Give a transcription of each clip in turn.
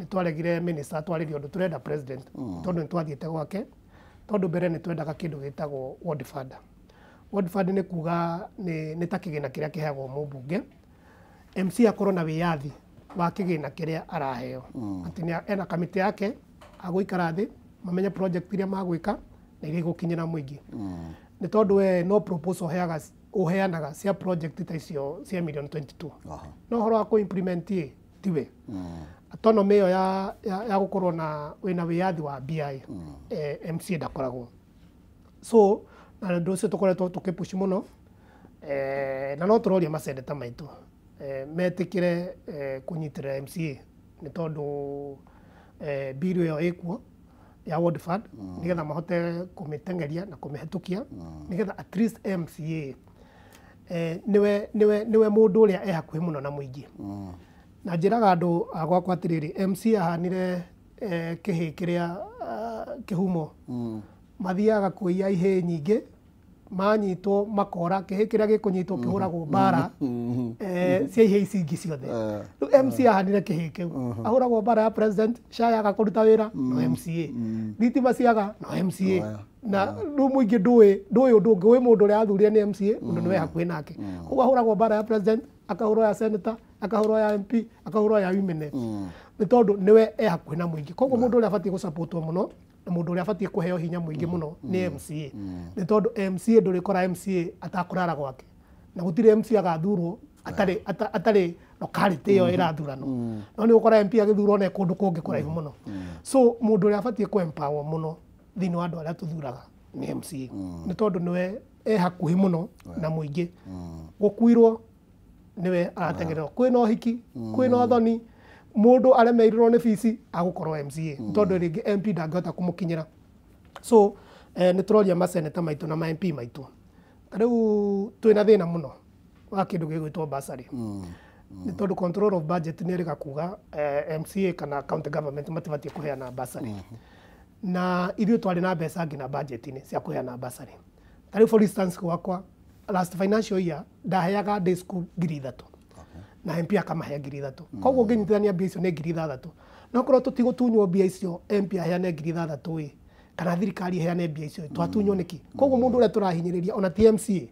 Nĩ twaregire minister atwarĩrie ũndũ tũrenda president, tondũ nĩ twathiĩte gwake, tondũ mbere nĩ twendaga kĩndũ gĩtagwo ward fund. Ward fund nĩ kuga nĩ ta kĩgĩna kĩrĩa kĩheagwo mũmbunge, MC akorwo na wĩyathi wa kĩgĩna kĩrĩa araheo, atĩ ena kamĩtĩ yake agũikara thĩ mamenye project iria magwĩka na iria igũkinyĩra mũingĩ. Nĩ tondũ we no proposal ũheaga, ũheanaga cia project ta icio cia million 22. No ũhoro wa kũ implement ĩ tiwe. Autonomy ĩyo ya gũkorwo na wĩna wĩyathi wa mbia ĩ, MCA ndakoragwo. So na ũndũ ũcio tũkoretwo tũkĩpush mũno, na no tũroria maseneta maitũ metĩkĩre kũnyitĩrĩra MCA, nĩ tondũ bill ĩyo ĩkuo ya ward fund, nĩgetha mahote kũmĩteng'eria na kũmĩhetũkia, nĩgetha at least MCA nĩwe mũndũ ũrĩa e hakuhĩ mũno na mũingĩ. Na njĩraga andũ a gwakwa atĩrĩrĩ, MCA ahanire kĩhĩ kĩrĩa kĩhumo mathiaga kũiya ihĩĩ nyingĩ, manyitwo makora. Kĩhĩ kĩrĩa gĩkũnyitwo kĩhũragwo mbara cia ihĩĩ ici ingĩ ciothe. Rĩu MCA ahanire kĩhĩ kĩu, ahũragwo mbara ya president, SHA yaga kũruta wĩra no MCA, thitima ciaga no MCA, na rĩu mũingĩ ndũĩ ũndũ ũngĩ, ũĩ mũndũ ũrĩa athurire nĩ MCA, ũndũ nĩwe hakuhĩ nake. Koguo ahũragwo mbara ya president, akahũrwo ya senator, akahũrwo ya MP, akahũrwo ya women rep, nĩ tondũ nĩwe e hakuhĩ na mũingĩ. Koguo mũndũ ũrĩa abatiĩ gũsupportwo mũno na mũndũ ũrĩa abatiĩ kũheo hinya mũingĩ mũno nĩ MCA, nĩ tondũ MCA ndũrĩkora MCA atakũrara gwake, na gũtirĩ MCA agathurwo atarĩ locality ĩyo ĩrathuranwo. No nĩ ũgũkora MP agĩthurwo na kũndũ kũngĩ kũraihu mũno. So mũndũ ũrĩa abatiĩ kũ empower mũno thĩinĩ wa andũ arĩa tũthuraga nĩ MCA, nĩ tondũ nĩwe e hakuhĩ mũno na mũingĩ. Gũkuirwo nĩwe aratengererwo, kwĩna ũhiki, kwĩna ũthoni, mũndũ aremeirwo nĩ bici, agũkorwo MCA, nĩ tondũ rĩngĩ MP ndangĩhota kũmũkinyĩra. So nĩ tũroria maseneta maitũ na ma MP maitũ. Ta rĩu twĩna thĩna mũno wa kĩndũ gĩgwĩtwo bursary, nĩ tondũ control of budget nĩ ĩrĩga kuga MCA kana county government matibatiĩ kũheana bursary, na ithuĩ twarĩ na mbeca nginya budget-inĩ cia kũheana bursary. Ta rĩu for instance gwakwa last financial year ndaheaga day school 3,000 na MP akamahe 3,000. Koguo ũngĩnyitithania mbia icio nĩ 6,000. No korwo tũtigũtunywo mbia icio, MP aheane 6,000 ĩ, kana thirikari ĩheane mbia icio, twatunywo nĩkĩ? Koguo mũndũ ũrĩa tũrahinyĩrĩria ona ti MCA.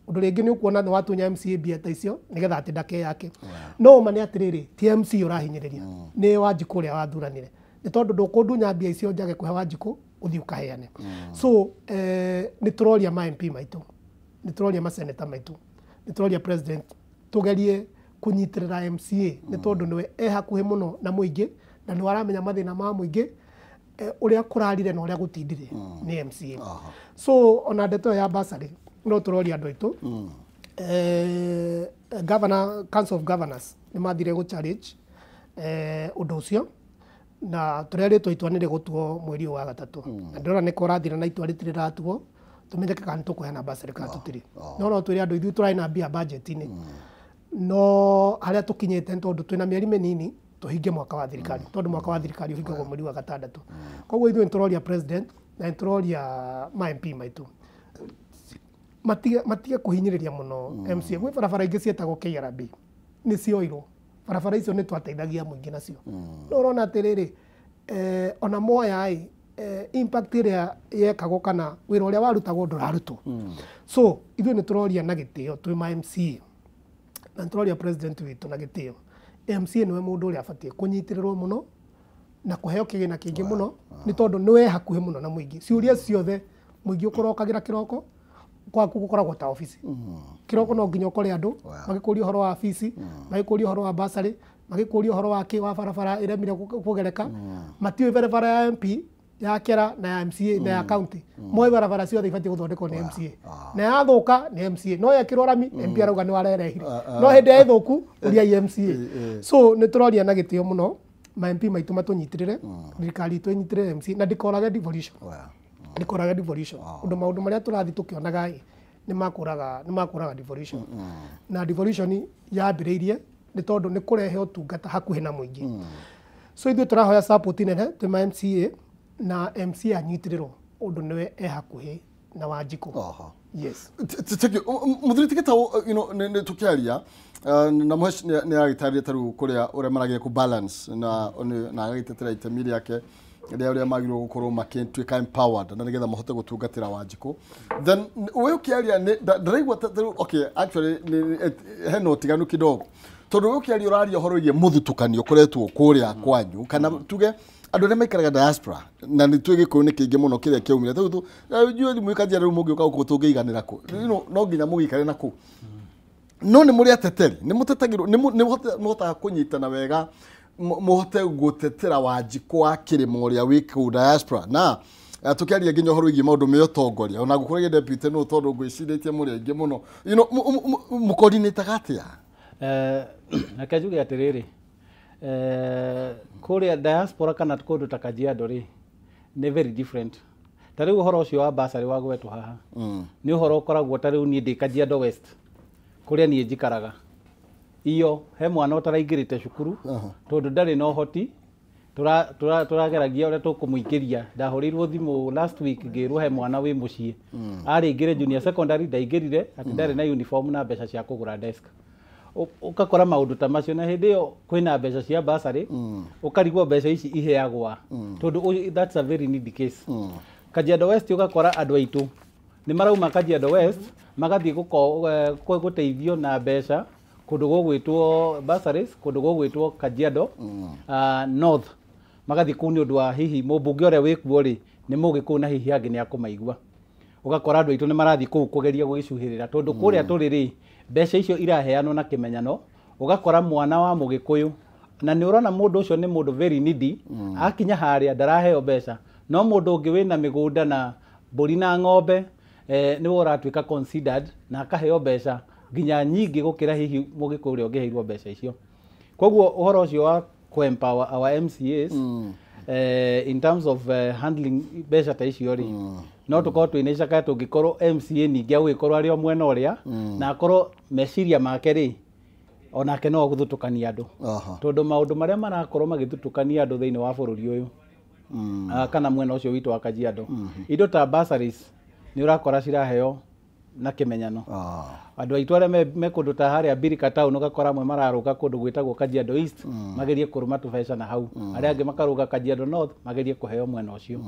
Ũndũ rĩngĩ nĩ ũkuona nĩ watunya MCA mbia ta icio nĩgetha atĩ ndakeyake, no ma nĩ atĩrĩrĩ, ti MCA ũrahinyĩrĩria, nĩ Wanjikũ ũrĩa wathuranire, nĩ tondũ ndũkũndunya mbia icio njage kũhe Wanjikũ ũthiĩ ũkaheane. So nĩ tũroria ma MP maitũ, nĩ tũroria maseneta maitũ, nĩ tũroria president tũgerie kũnyitĩrĩra MCA, nĩ tondũ nĩwe e hakuhĩ mũno na mũingĩ na nĩwe aramenya mathĩna ma mũingĩ, ũrĩa kũrarire na ũrĩa gũtindire nĩ MCA. So ona ndeto ĩyo ya bursary no tũroria andũ aitũ. Governor, Council of Governors nĩ mathire gũ challenge ũndũ ũcio, na tũrerĩtwo itua nĩ rĩgũtuo mweri ũyũ wa gatatũ, na ndĩrona nĩ kũrathira na itua rĩtirĩ rĩratuo tũmenyeke kana nĩ tũkũheana bursary kana tũtirĩ. No twĩre andũ ithuĩ tũrarĩ na mbia budget-inĩ, no harĩa tũkinyĩte, nĩ tondũ twĩna mĩeri mĩnini tũhinge mwaka wa thirikari, tondũ mwaka wa thirikari ũhingagwo mweri wa gatandatũ. Koguo ithuĩ nĩ tũroria president na nĩ tũroria ma MP maitũ matige kũhinyĩrĩria mũno MCA. Gwĩ barabara ingĩ ciĩtagwo KRB nĩ cioirwo. Barabara icio nĩ twateithagia mũingĩ nacio, no ũrona atĩrĩrĩ, ona moya ĩ, impact ĩrĩa yekagwo kana wĩra ũrĩa warutagwo ndũrarutwo. So ithuĩ nĩ tũroria na gĩtĩo twĩ ma MCA, na nĩ tũroria president witũ na gĩtĩo, MCA nĩwe mũndũ ũrĩa abatiĩ kũnyitĩrĩrwo mũno na kũheo kĩgĩna kĩingĩ mũno, nĩ tondũ nĩwe hakuhĩ mũno na mũingĩ. Ciũria ciothe mũingĩ ũkũrokagĩra kĩroko gwaku gũkoragwo ta obici. Kĩroko no nginya ũkore andũ magĩkũria ũhoro wa bici, magĩkũria ũhoro wa bursary, magĩkũria ũhoro wa kĩ wa barabara ĩremire kũgereka. Matiũĩ barabara ya MP, ya kera na ya MCA na ya county. Moĩ barabara ciothe ibatiĩ gũthondekwo nĩ MCA, na yathũka nĩ MCA, no yekĩrwo rami MP arauga nĩ warerehire, no hĩndĩ ĩrĩa ĩthũku ũriai MCA. So nĩ tũroria na gĩtĩo mũno ma MP maitũ matũnyitĩrĩre, thirikari itũ ĩnyitĩrĩre MCA na ndĩkorage devolution. Ndĩkorage devolution, ũndũ maũndũ marĩa tũrathiĩ tũkĩonaga ĩ nĩ makũraga devolution. Na devolution yambĩrĩirie nĩ tondũ nĩ kũrehe ũtungata hakuhĩ na mũingĩ. So ithuĩ tũrahoya support nene twĩ ma MCA, na MCA anyitĩrĩrwo ũndũ nĩwe e hakuhĩ na Wanjikũ. Yes. Thank you. Muthuri ti Gitau, you know, nĩ tũkĩaria na Mũhesh nĩ agĩtarĩria ta rĩu kũrĩa ũrĩa marageria kũ balance na agagĩtetera itemi rĩake rĩa ũrĩa magĩrĩirwo gũkorwo makĩtuĩka empowered na nĩgetha mahote gũtungatĩra Wanjikũ. Then we ũkĩaria ndĩraigua ta rĩu, okay, actually hena ũtiganu kidogo, tondũ we ũkĩaria ũraria ũhoro wĩgiĩ mũthutũkanio ũkoretwo kũrĩa kwanyu, kana tuge andũ arĩa maikaraga diaspora, na nĩ tuĩ Gĩkũyũ nĩ kĩingĩ mũno kĩrĩa kĩaumire. Rĩu inyuĩ mwĩ rĩu mũngĩũka gũkũ tũngĩiganĩra kũ? No nginya mũgĩikare na kũu, no nĩ mũrĩ ateteri, nĩ mũtetagĩrwo, nĩ mũhotaga kũnyitana wega, mũhote gũtetera Wanjikũ wa kĩrĩma ũrĩa wĩ kũu diaspora, na tũkĩaria nginya ũhoro wĩgiĩ maũndũ me ũtongoria, ona gũkũragia deputy nũ, tondũ ngwĩcirĩtie mũrĩ aingĩ mũno, mũkoordinataga atĩa? Reke njuge atĩrĩrĩ, kũrĩa diaspora kana kũndũ ta Kajiado rĩ, nĩ very different. Ta rĩu ũhoro ũcio wa bursary wa gwetwo haha nĩ ũhoro ũkoragwo, ta rĩu niĩ ndĩ Kajiado West kũrĩa niĩ njikaraga, iyo he mwana ũtaraingĩrĩte cukuru tondũ ndarĩ na ũhoti, tũrageragia ũrĩa tũkũmũingĩria. Ndahũrĩirwo thimũ last week ngĩrwo he mwana wĩ mũciĩ arĩingĩre junior secondary, ndaingĩrire atĩ ndarĩ na uniform na mbeca cia kũgũra desk. Ũgakora maũndũ ta macio, na hĩndĩ ĩyo kwĩna mbeca cia bursary, ũkarigwo mbeca ici iheagwa, tondũ that's a very needy case. Kajiado West ũgakora andũ aitũ nĩ marauma Kajiado West magathiĩ gũteithio na mbeca kũndũ gũgwĩtwo bursaries, kũndũ gũgwĩtwo Kajiado North, magathiĩ kũu nĩ ũndũ wa hihi mũmbunge ũrĩa wĩkuo rĩ nĩ mũgĩkũyũ na hihi angĩ nĩ akũmaigua. Ũgakora andũ aitũ nĩ marathiĩ kũu kũgeria gũgĩcuhĩrĩra, tondũ kũrĩa tũrĩ rĩ, mbeca icio iraheanwo na kĩmenyano. Ũgakora mwana wa mũgĩkũyũ, na nĩ ũrona mũndũ ũcio nĩ mũndũ very needy, akinya harĩa ndaraheo mbeca, no mũndũ ũngĩ wĩna mĩgũnda na mbũri na ng'ombe nĩwe ũratuĩka considered na akaheo mbeca nginya nyingĩ gũkĩra hihi mũgĩkũyũ ũrĩa ũngĩheirwo mbeca icio. Koguo ũhoro ũcio wa kũ-empower our MCAs in terms of handling mbeca ta icio rĩ, no tũkorwo twĩna icakaya tũngĩkorwo MCA ningĩ agũgĩkorwo arĩ o mwena ũrĩa na akorwo meciria make rĩ onake no agũthutũkania andũ, tondũ maũndũ marĩa marakorwo magĩthutũkania andũ thĩinĩ wa bũrũri ũyũ kana mwena ũcio witũ wa Kajiado, indo ta bursaries nĩ ũrakora ciraheo na kĩmenyano. Andũ aitũ arĩa me kũndũ ta harĩa Birika town, ũgakora amwe mararũga kũndũ gwĩtagwo Kajiado East magerie kũrũma tũbeca na hau, arĩa angĩ makarũga Kajiado North magerie kũheo mwena ũcio,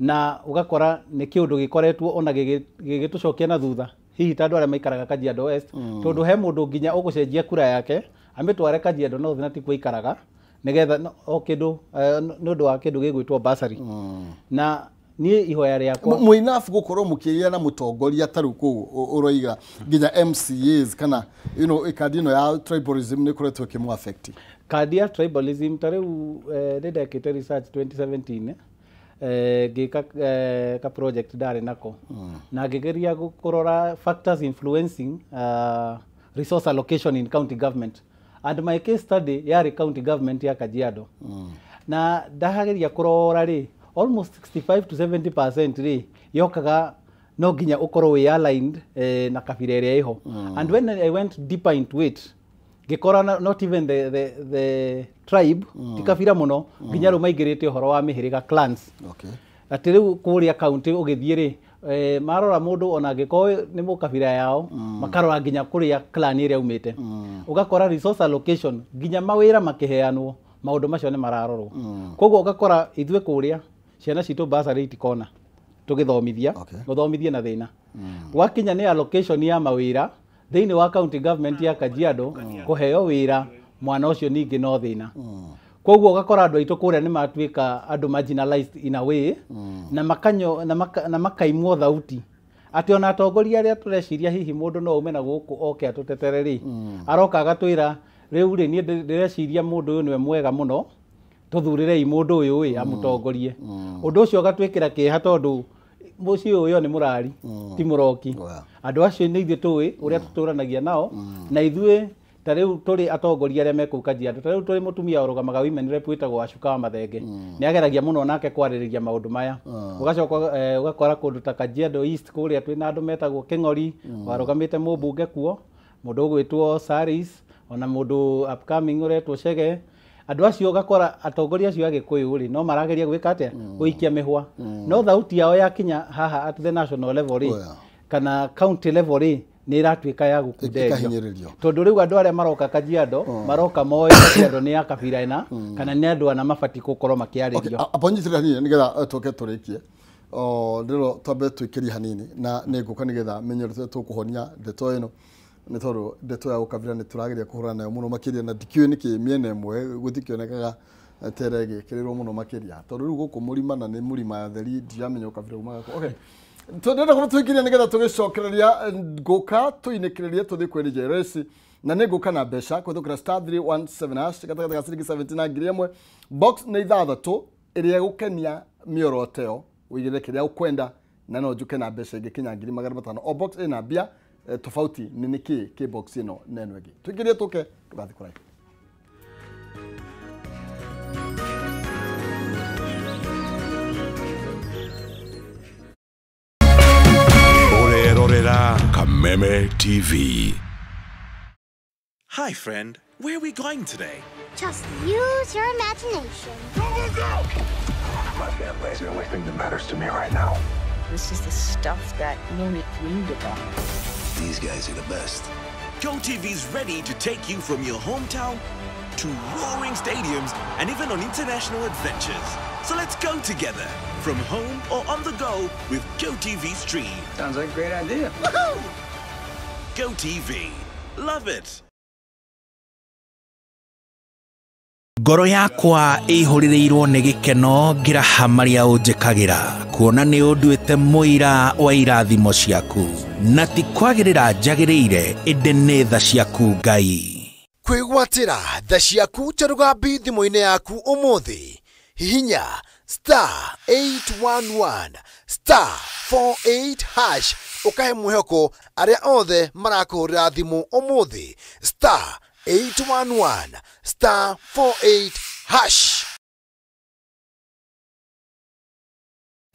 na ũgakora nĩ kĩũndũ gĩkoretwo ona gĩgĩtũcokia na thutha hihi ta andũ arĩa maikaraga Kajiado West, tondũ he mũndũ nginya ũgũcenjia kura yake amĩtware Kajiado North na tikuo aikaraga, nĩgetha o kĩndũ nĩ ũndũ wa kĩndũ gĩgwĩtwo bursary. Na niĩ ihoya rĩakwa Mwĩnabu gũkorwo mũkĩgĩa na mũtongoria ta rĩu kũu ũroiga nginya MCAs kana kandi ĩno ya tribalism nĩ ĩkoretwo ĩkĩmũ affect? Kandi ya tribalism, ta rĩu nĩ ndekĩte research 2017, ngĩka ka project ndarĩ nako na ngĩgeria kũrora factors influencing resource allocation in county government, and my case study yarĩ county government ya Kajiado. Na ndageria kũrora rĩ, almost 65 to 70% rĩ yokaga no nginya ũkorwo wĩ aligned na kabira ĩrĩa ĩho. And when I went deeper into it, ngĩkora not even the tribe, ti kabira mũno, nginya rĩu maingĩrĩte ũhoro wa mĩhĩrĩga, clans. Atĩ rĩu kũrĩa county ũgĩthiĩ rĩ, marora mũndũ ona angĩkorwo nĩ mũkabira yao, makarora nginya kũrĩa clan ĩrĩa aumĩte. Ũgakora resource allocation, nginya mawĩra makĩheanwo, maũndũ macio nĩ mararorwo. Koguo ũgakora ithuĩ kũrĩa ciana citũ bursary itikona tũgĩthomithia, gũthomithia na thĩna. Gwakinya nĩ allocation ya mawĩra thĩinĩ wa county government ya Kajiado, kũheo wĩra mwana ũcio ningĩ no thĩna. Koguo ũgakora andũ aitũ kũrĩa nĩ matuĩka andũ marginalized in a way, na makanyo na makaimwo thauti, atĩ ona atongoria arĩa tũreciria hihi mũndũ no aume na gũkũ oke atũtetere rĩ, aroka agatwĩra rĩu rĩ, niĩ ndĩreciria mũndũ ũyũ nĩwe mwega mũno, tũthurĩrei mũndũ ũyũ ĩ amũtongorie. Ũndũ ũcio ũgatwĩkĩra kĩeha, tondũ mũciĩ ũyũ nĩ mũrari ti mũroki. Andũ acio nĩ ithuĩ tũĩ ũrĩa tũtũranagia nao, na ithuĩ ta rĩu tũrĩ atongoria arĩa me kũu Kajiado, ta rĩu tũrĩ mũtumia ũrũgamaga women rep wĩtagwo Wacuka wa Mathenge, nĩ ageragia mũno nake kwarĩrĩria maũndũ maya. Ũgacoka ũgakora kũndũ ta Kajiado East kũrĩa twĩna andũ metagwo Kĩng'ori, warũgamĩte mũmbunge kuo, mũndũ ũgwĩtwo Saris, ona mũndũ upcoming ũretwo Chege. Andũ acio ũgakora atongoria acio a Gĩkũyũ rĩ, no marageria gwĩka atĩa, gũikia mĩhwa, no thauti yao yakinya haha at the national level rĩ, Kana county level rĩ nĩ ĩratuĩka ya gũkunderio tondũ rĩu andũ arĩa maroka Kajiado maroka moĩ Kajiado nĩ ya kabira ĩna kana nĩ andũ ana mabatiĩ gũkorwo makĩarĩrio. Amba nyitĩrĩre hanini nĩgetha tũke tũrĩkie. Ndĩro twambe twĩkĩrie hanini na nĩ ngũka nĩgetha menye ũrĩa tũkũhonia ndeto ĩno nĩ tondũ ndeto ya ũkabira nĩ tũrageria kũhũrana nayo mũno makĩria na ndikĩũĩ nĩkĩ mĩena ĩmwe gũtikĩonekaga tere ĩgĩkĩrĩrwo mũno makĩria tondũ rĩu gũkũ mũrima na nĩ mũrima theri ndiramenya ũkabira umaga kũ. Okay. Tũndĩrenda kũmũtwĩkĩria nĩgetha tũgĩcokereria ngũka tũinĩkĩrĩrie tũthiĩ kwĩ Jeresi na nĩ ngũka na mbeca kũhĩtũkĩra star 317 hash gatagatĩ ga ciringi 70 na 1000 box nĩ ithathatũ ĩrĩa ĩgũkenia mĩoroto ĩyo ũigĩrĩre kĩrĩa ũkwenda na no njuke na mbeca ingĩkinya 500,000 o box ĩna mbia tofauti nĩ nĩkĩ kĩ box ĩno na ĩno ĩngĩ. Tũingĩrie tũke tũgathiĩ kũraihu. Kameme TV. Hi friend, where are we going today? Just use your imagination. Go, go, go! My family is the only thing that matters to me right now. This is the stuff that Looney dreamed about. These guys are the best. GoTV's ready to take you from your hometown to roaring stadiums and even on international adventures. So let's go together, from home or on the go with GoTV Stream. Sounds like a great idea. Woohoo! GoTV. Love it. Ngoro yakwa ĩihũrĩrĩirwo nĩ gĩkeno ngĩraha marĩa ũnjĩkagĩra kuona nĩ ũnduĩte mũira wa irathimo ciaku na ti kwagĩrĩra njagĩrĩire ĩndĩ nĩ tha ciaku Ngai. Kwĩgwatĩra tha ciaku ta rũgambi thimũ-inĩ yaku ũmũthĩ hihinya star 811 star 48 hash ũkahe mwĩhoko arĩa othe marakũhũrĩra thimũ ũmũthĩ star 811 star 48 hash.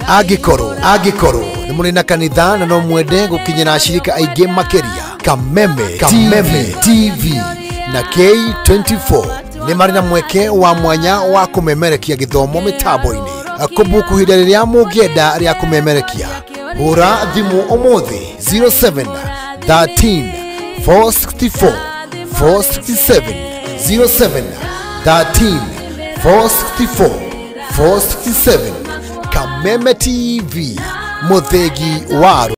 Angĩkorwo nĩ mũrĩ na kanitha na no mwende gũkinyĩra ashirika aingĩ makĩria, Kameme TV na K24 nĩ marĩ na mweke wa mwanya wa kũmemerekia gĩthomo mĩtambo-inĩ. Kũbuku ihinda rĩrĩa mũngĩenda rĩa kũmemerekia, hũra thimũ ũmũthĩ 07 13 464 467 07 13 464 467. Kameme TV, mũthĩgi wa